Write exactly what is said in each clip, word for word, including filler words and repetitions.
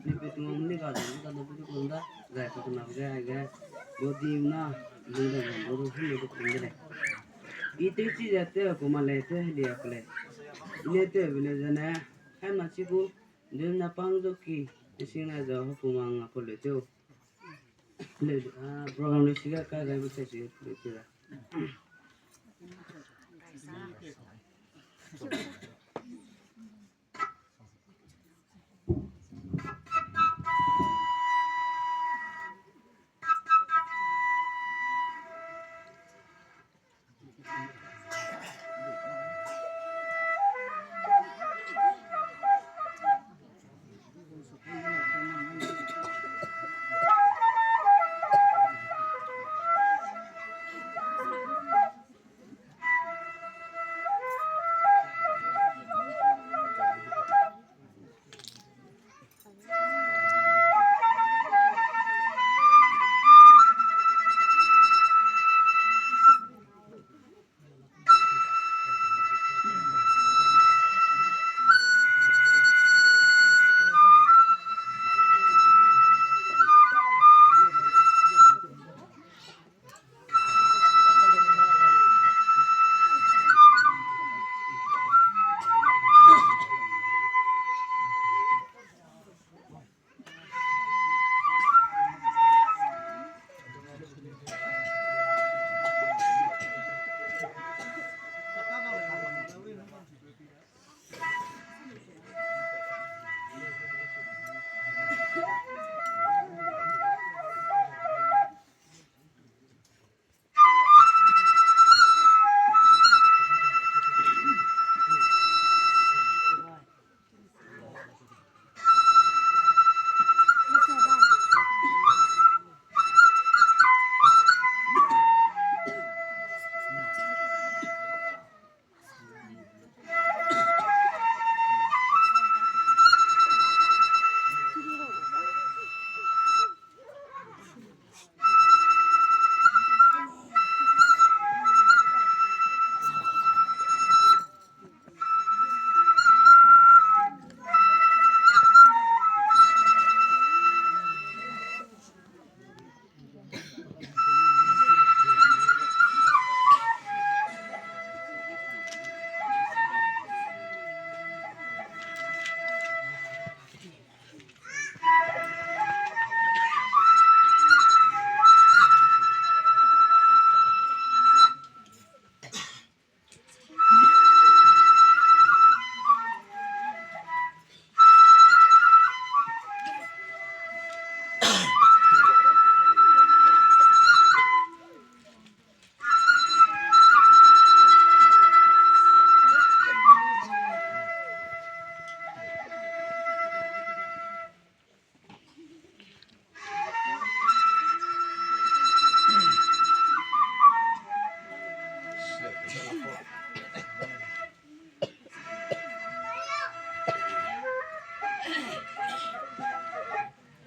Ni pe tung ni ga de, ni ga de pe tung da, zai pe tung na ge, ge, bo di na, lung de, bo du hum de tung de lei. I te chi ze te, kuma lei te, helia ku lei. Ne te, bile zene, hem na chi gu, dun na pang zo ki, sing na zo, kuma nga ku lei teu. Lei, ah, program lei siga ka gai bu se si, lei teu da.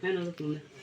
Hello, hello.